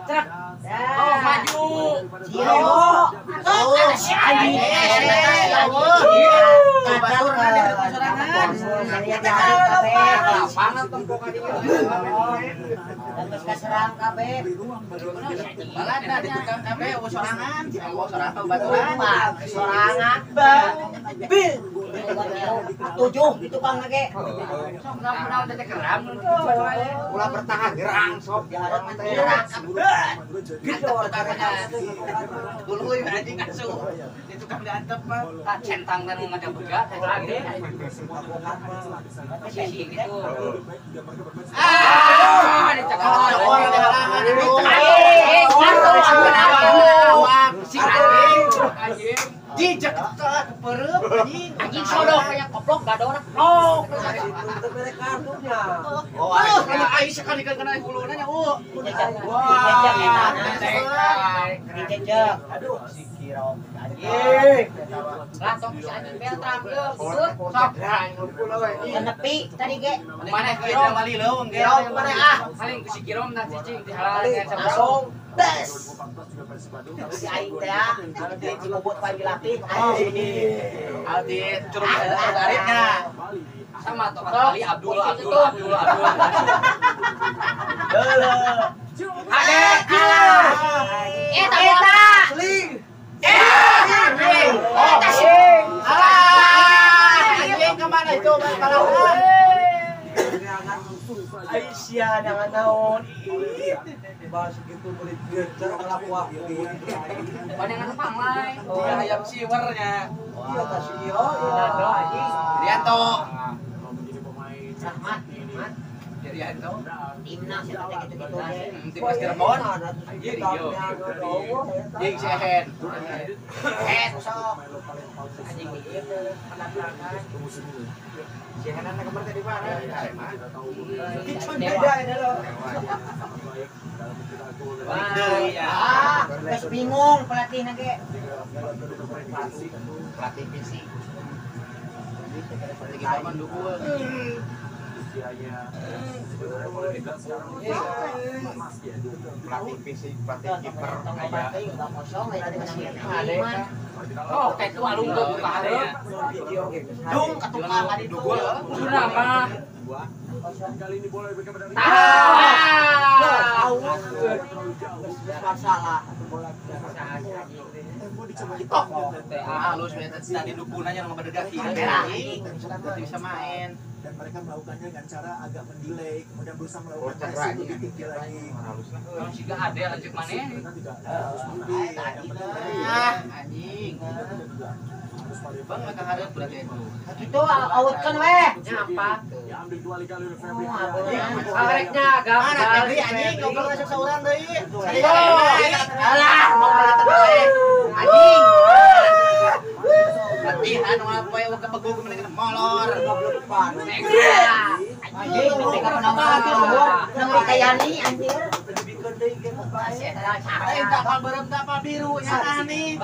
Cerak. Oh, maju. Cio. Oh, si anjing. Lapangan tempokan ieu. Terus kaserang kabeh. Balada di tukang kabeh eueuh sorangan, eueuh sorangan baturan. Sorangan. Bil. 7 di tukang ge. Sok naon teh keram. Ulah bertahan gerang sok. Gitu dulu anjing asuh. Di tukang diantep mah. Tah centang dan ngada bega teh lagi. Sisi gitu. Ah, dicekal orang di halangan. Si anjing, anjing. Dijek keperep anjing. Anjing sodok kayak koplok gador. Oh, itu mereka kartunya. Oh, aing sekali kena huluna nya, oh. Wah, dijejek. Aduh, si Kirom anjing. Lah tong si anjing Beltram ieu gitu. Sok aing lumpul we. Nepi tadi ge. Maneh Kirom mali leuweung ge. Kirom maneh ah. Paling ku si Kirom tah cicing dihalangan langsung. Bes. Si aing teh di Cibubut pan dilatih. Aldi curug taritnya. Sama tokat kali Abdul Abdul Abdul Abdul. Ade alah. Eta eta. Seling. Eta sih. Alah. Anjing kemana itu kalau Aisyah jangan naon. Bahas gitu boleh gecer kelaku aku. Pandangan panglai. Dia hayam siwernya. Iya kasih iyo. Anjing. Rianto. Rahmat. Rianto. Timnas eta teh kitu-kitu ge. Timnas Cirebon. Anjir iyo. Jeung si Ehen. Ehen sok. Anjing ieu penampilan. Si Ehen kemarin tadi mana? Arema. Beda ini loh. Ah, geus bingung pelatihna ge. Pelatih fisik. Pelatih kita mendukung. Pelatih fisik, pelatih kiper. Oh, kayak itu alung ke buka ada. Dung ke tukang adi dukul. Sudah mah. Kali ini bola diberikan pada Masalah bola. Halus tadi dukunannya nama berdegaki. Bisa main. Dan mereka melakukannya dengan cara agak mendelay, kemudian berusaha melakukan pressing lebih tinggi lagi. Kalau jika ada lanjut mana? Anjing. Bang mereka harap berarti itu. Itu awutkeun weh. Nyapa? Diambil dua kali oleh Febri. Areknya agak. Mana Febri anjing goblok masuk sauran deui. Alah, mau berkata anjing. Latihan apa ya kebegug mending molor. Anjing nepi ka nepi ka Yani anjir. Aing tak beureum tak apa biru nya ani.